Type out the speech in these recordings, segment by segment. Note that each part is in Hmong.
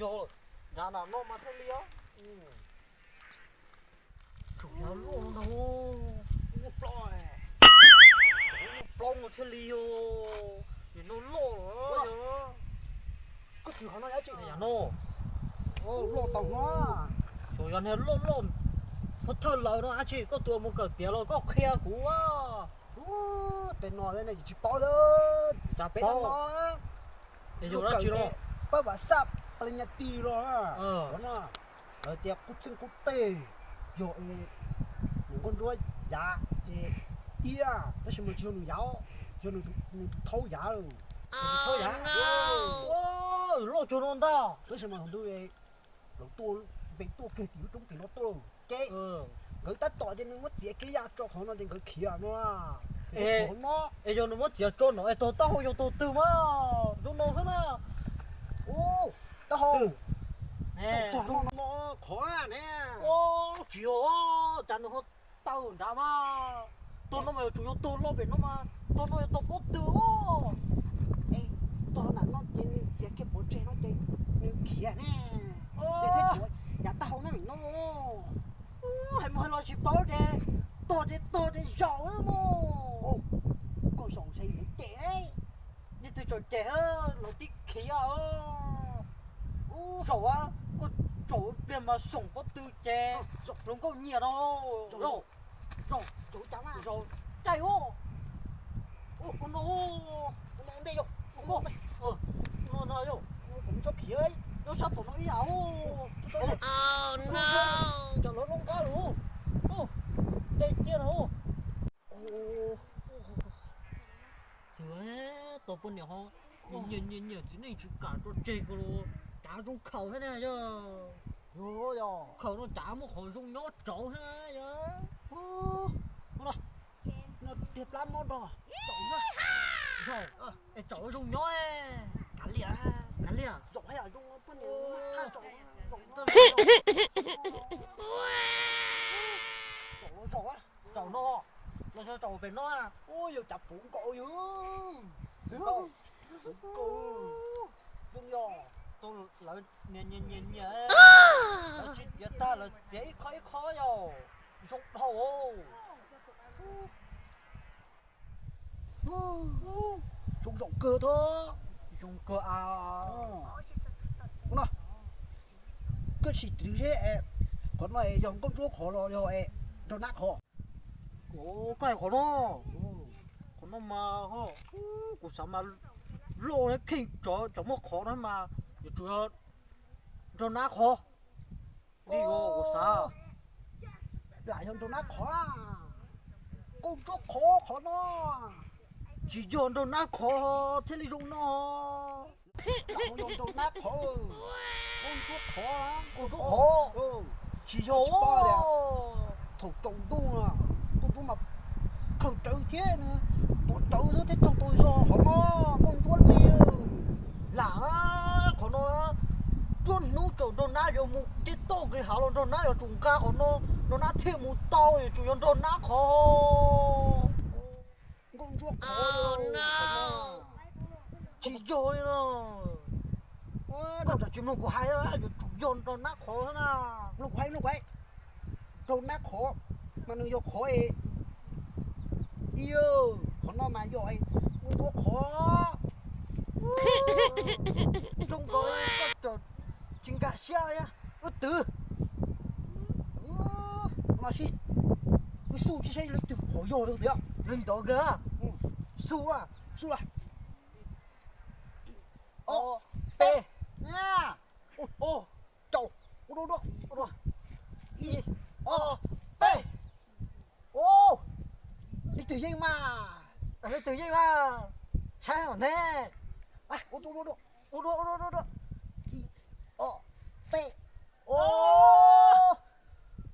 Yog nrad nram no mas thiaj li os. Tsuas yog loj no ntag. Muaj plaub, muaj plaub no thiaj li yog. Nim no loj lawm yog. Koj twb qhov no yog tsis yog no? Loj tau no. Tsuas yog niag loj loj, pov thawj lawm no dab tsi, koj tus mus kawm tiav los koj qhia kuv. Ub, tej no ne tsis paub lawm. Cas peb paub no. Es yog dab tsi no? Pab vam xaj pab li nyab ti los no. Lawv tias qub txeej qub teg, yog nws nkauj ntsuab yav es tiag, tab sis mas tsis yog nws yav, yog nws tus thaub yav. Nws tus thaub yav. Loj cuag no ntag. Tab sis mas hauv ntuj lawv tuaj, npe tuaj kiag tim lub roob tim no tuaj ces nkawd tab tom ces nws muab txiav kev yam tso qhov no ces nkawd khiav no. Es yog nws muab txiav tso no es tog taub hau yog tog twg mas zoo no xwb na. Ub, taub hau. Tog no qhov ne. Tsis yog, cas nws ho tawg nrad mas. Tog no mas yuav tsum yog tog loj pem no mas, tog no yog tog pob tw os. Es tog nram no ces nws txiav kiag pov tseg no ces nws khiav ne. Ces thiaj tsuav yav taub hau na vim no. Hais mus hais los tsis paub ces tog ces tog ces zaum mus. Koj zaum ntshe yuav cem. Nej twb tso cem lawv tib khiav. Zaum, koj zaum pliag mas xoom pob tw ces hluas nkauj nyiam no. Zaum, zaum, zaum caij ub. Ua no, ua no ntej yog, ua no ntag yog. Kuv tso khiav, nyob sab tom no ib yam. Cov lawv loj nqab lawm. Tej ciaj no. Yog tau poj niam ho nyiam nyiam nyiam txiv neej tsis kam tso tseg ko los cav zoo khaus thiab na yog. Khaus no cav muaj qhov zoo nyob rauv thiab yog. Tiag plab mob nrog tsaum na. Zaum, es tsaum zoo nyob. Kav liam, kav liam. Zaum haj yam zoo poj niam thaj tsaum. Zaum los zaum, tsaum no los yog tsaum pem no. Ub, yog cav puv nkaus yog. Puv nkaus, puv nkaus. Zoo yog tau lawv nyiam nyiam nyiam nyiam, lawv tsis txiav tag lawv txiav ib qho ib qho yog zoo dhau. Zoo zaum kawg thiab. Zoo kawg a. No, koj sim twv seb qhov no yog nkauj ntsuab qhov los yog nraug nab qhov. Koj hais qhov no, qhov no mas kuv xav mas loj kheej tsov cov muaj qhov no mas yuav tsum yog nraug nab qhov. Li kuv xav, lam yog nraug nab qhov, nkauj ntsuab qhov qhov no. Tsis yog nraug nab qhov thiaj li zoo no. Lam yog nraug nab qhov, nkauj ntsuab qhov, nkauj ntsuab qhov. Tsis yog. Thaum tsaus ntuj nkauj ntsuab mas khaws rawv thiab, tuav rawv xwb thiaj raug tau zog qhov no, nkauj ntsuab li. Lam qhov no, nruab hnub tsaum nraug nab yuav mus tej toj nqis hav los nraug nab yuav tsum nqa qhov no, nraug nab thiaj mus tau, yuav tsum yog nraug nab qhov. Nkauj ntsuab qhov, tsis yog li no. Koj tsis mloog kuv hais, yuav tsum yog nraug nab qhov na. Mloog kuv hais, mloog kuv hais. Nraug nab qhov mas nws yog qhov, qhov no mas yog nkauj ntsuab qhov. Zoo nkaus koj tseem tsis nkag siab li, wb twv. Mas sib, wb xub sib saib leej twg qhov yog tiag, leej ntawd kiag. Xub, xub. Ob, peb, rau, ua dua, ua dua, ib, ob, peb. Leej twg yeej mas, leej twg yeej mas, saib hov ne. Ua dua, ua dua, ua dua, ib, ob, peb.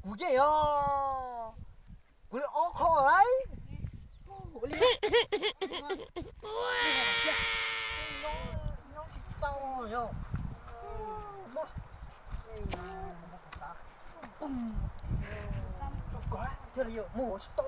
Kuv yeej os, kuv li ob qho lawm. Thiaj li mus tsis tau.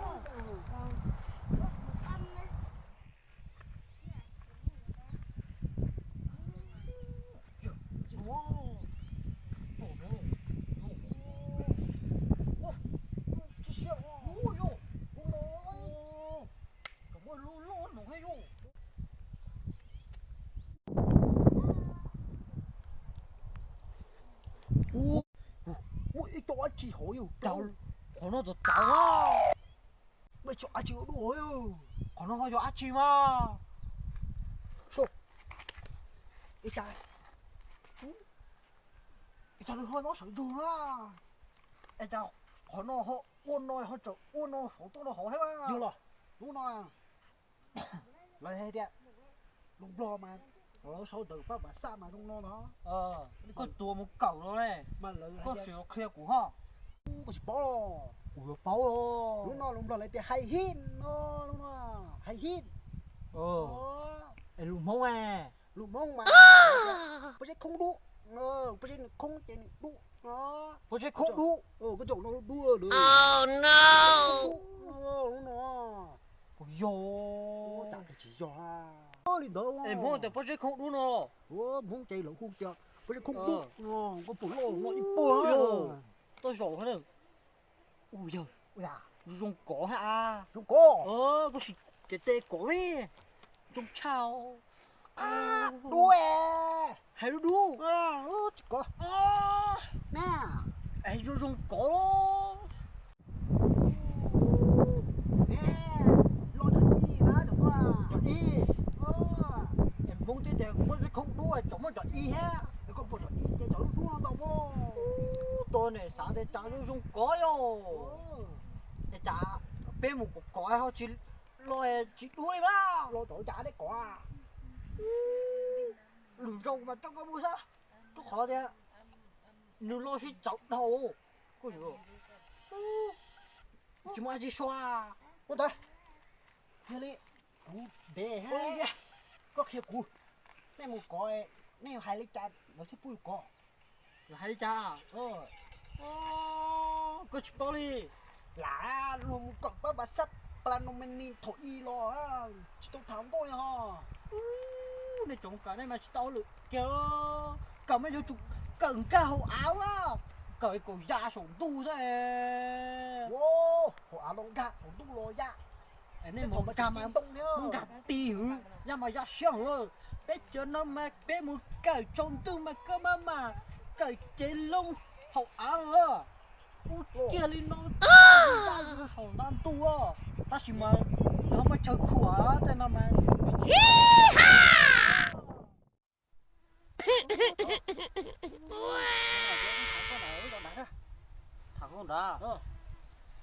Tsis hauv yus tau, qhov no txaus txaus na. Muaj tso ab tsi ua dua. Qhov no ho yog ab tsi mas. Ib tag, ib tag nws ho no sawv zug na. Es cas qhov no ho ua no ho tseem ua no saum toj no hauv thiab mas. Yog los, lub no lawv hais tias lus Nplog mas, lawv sau ntawv pab pam xaj mas zoo no no. Koj tuav mus kawm los ne, mas lawv koj sim qhia kuv ho. Koj tsis paub los? Kuv yuav paub. Lub no lus Nplog lawv tias hais hib no, lub no hais hib. Es lus Hmoob, lus Hmoob mas pob zeb khoob dub, pob zeb nws khoob ces nws dub. Pob zeb khoob dub, koj zaum no dub lawm. Lub no, puas yog? Cas tsis yog li ntawd. Es Hmoob tias pob zeb khoob dub no. Hmoob ces lawv hu tias pob zeb khoob dub no, koj puas loj no ib puag. Tau zaum, ua yawg, zoo kov ha. Zoo kov. Koj sim cev tes kov, zoo tshaj. Dub, hais dub dub. Tsis kov na. Es zoo zoo kov. Loj cov ib na, cov ib. Es Hmoob twb tias pob zeb khoob dub tseem muaj cov ib thiab. Koj puas cov ib ces cov lub hlub no ntau pob. Ub, tus niam xav tias cas zoo zoo kov yom. Es cas peb mus kov kov ho tsis loj tsis dub li mas. Los cov cas deb kov. Lwm zaus mas coj koj mus xwb, rau qhov tias nws loj sib txawv dhau. Koj yuav tsis muaj dab tsi sua. Ua ntawd, yog li kuv ntev, koj qhia kuv, nej mus kov, nej hais li cas lawv thiaj pub yus kov? Lawv hais li cas? Koj tsis paub li. Lam luag mus kawm pab pam xaj plas no me ni thaum i los tsis tau tham nkauj li ho. Nej tsoom kawm nej mas tsis tau hauj lwm kiag. Kawm mas yuav tsum kawm nkag hauv av, kawm kom ya saum ntuj xwb. Hauv av los nkag, saum ntuj los ya. Nej mus nkag mas nkag ti hwv, ya mas ya siab hwv. Peb cov no mas peb mus kawm tsaus ntuj mas koj maj mam kawm cev loo hauv av los. Ua kiag li no, ya saum ntuj, tab sis mas nws ho muaj chaw khuam tej no mas. Tham nkauj nrad,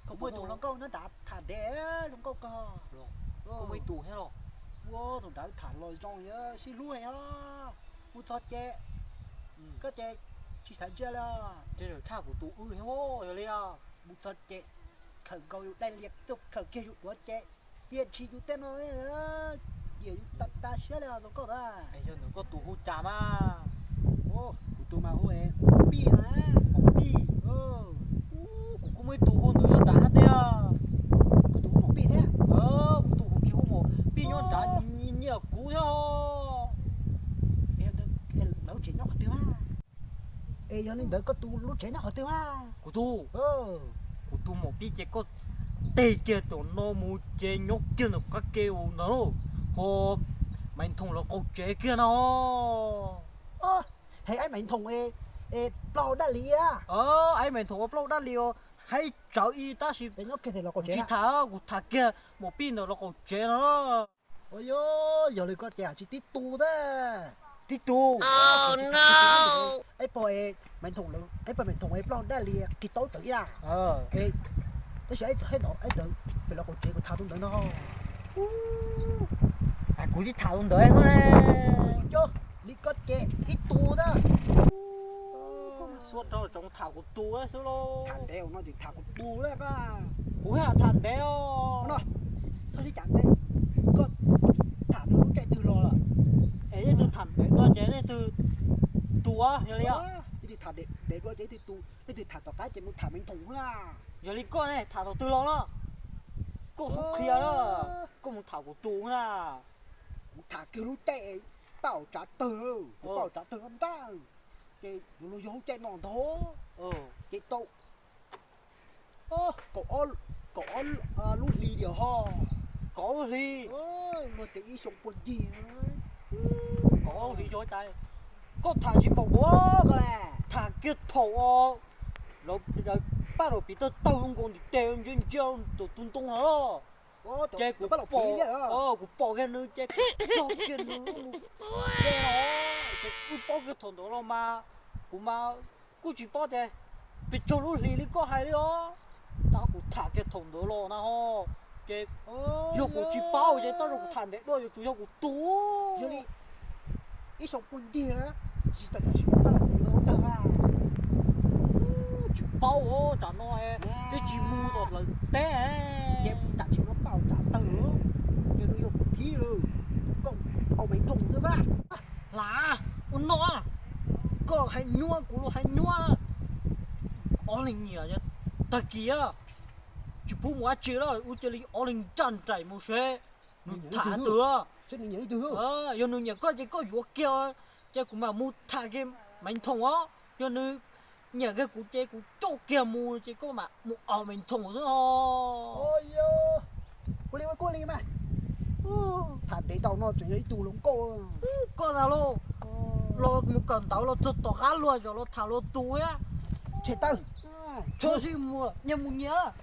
koj muaj ib tug hluas nkauj nyob nrad tham ntev, hluas nkauj kawg. Koj muaj ib tug thiab los? Ua tus nrad tham los zoo sib hlub os. Mus txog ces koj ces tsis xav ntsia li. Ces tshaj kuv tus wb li thiab yog li. Mus txog ces khawm nkaus yus daim lias, khawm kiag yus duav ces tiam sis yus tej no, tiam yus tas tas siab li os tus nkauj na. Yog ntawm koj tus hu cas mas? Kuv tus mas hu Pij na. Pij. Kuv kuj muaj ib tug hu ntawd nyob nrad hab tiag. Kuv tus hu Pij thiab. Kuv tus kuv tsis hu mas Pij nyob nrad nyiam kuv thiab. Lawv tsev nyob qhov twg mas? Es yog li ntawd koj tus lub tsev nyob qhov twg mas? Kuv tus, kuv tus mas Pij ces koj teg kiag tom no mus ces nyob kiag ntawm qab ke ntawd, ho Maiv Thoom lawv qaum tsev kiag no. Hais Maiv Thoom es plaub hau dab li a. Hais Maiv Thoom ua plaub hau dab li os, hais tsawv ib tab sis tsis tham, kuv tham kiag mas Pij ntawm lawv qaum tsev no. Yog li koj ces tsis tib tug thiab. Tib tug. Eb pog, Maiv Thoom, eb pog Maiv Thoom es plaub hau dab li qis taub tawv ib yam. Tab sis eb ntawd pem lawv qaum tsev kuv tham tus ntawd no. Kuv tsis tham tus ntawd. Yog li koj ces tib tug thiab. Xua rau tsoom tham kuv tus xwb lauj. Tham ntev no ces tham kuv tus lawm. Kuv tham ntev os. Txhob sib cav ntev, koj tham ntev lub caij twg los lawm? Es leej twg tham ntev dua ces leej twg tus, yog li os. Leej twg tham ntev dua ces leej twg tus, leej twg tham tom qab ces mus tham Maiv Thoom na. Yog li koj ne tham thaum twg los no? Koj xub qhia na, koj mus tham kuv tus na. Kuv tham kiag lub caij paj hauv tsav tawg, paj hauv tsav tawg nrab, ces yuav luag yog lub caij no ntag. Ces tau kaum ob lub hli diam ho. Kaum ob lub hli? Luag tias ib xyoo puag ncig. Kaum ob lub hli yog cas? Koj tham tsis npaum kuv, koj tham kiag thaum lawv paj rau piv tawg tawg zoo nkaus ntim tes ntsia ntsia tus ntoo no los. Ces kuv pom, kuv pom kiag nws ces kuv txog kiag nws lub nte no, ces kuv paub kiag thaum ntawd los mas, kuv mas kuj tsis paub tias pes tsawg lub hlis li koj hais li os. Tab kuv tham kiag thaum ntawd los na ho, ces yog kuv tsis paub ces tab sis kuv tham ntev dua yuav tsum yog kuv tus. Ib xyoo puag ncig na, tsis tawm tam sim no paj los kuv no tawg a. Tsis paub os, tsam no twb tsis mus tom lawv teb. Ces tam sim no paj los tsam tawg, ces nws yog kuv thib, koj au me nroog xwb mas. Hla, ua no, koj hais nyuaj kuv los hais nyuaj. Ob leeg nyiam tag kis tsis pub mus dab tsi lawm, ua cia li ob leeg ncaj nraim mus seb nws tham twg. Yog nws nyiam koj ces koj yuav kiag, ces kuv mam mus tham kiag Maiv Thoom os. Yog nws nyiam kiag kuv ces kuv coj kiag mus ces koj mam mus au Maiv Thoom xwb os. Kuj li mas, tham ntev tau no tseem yog ib tug hluas nkauj. Koj tas los, los mus kawm ntawv los txog tom qab luag zos los tham luag tus thiab. Tshem tawg, tso zis mus, nyias mus nyias.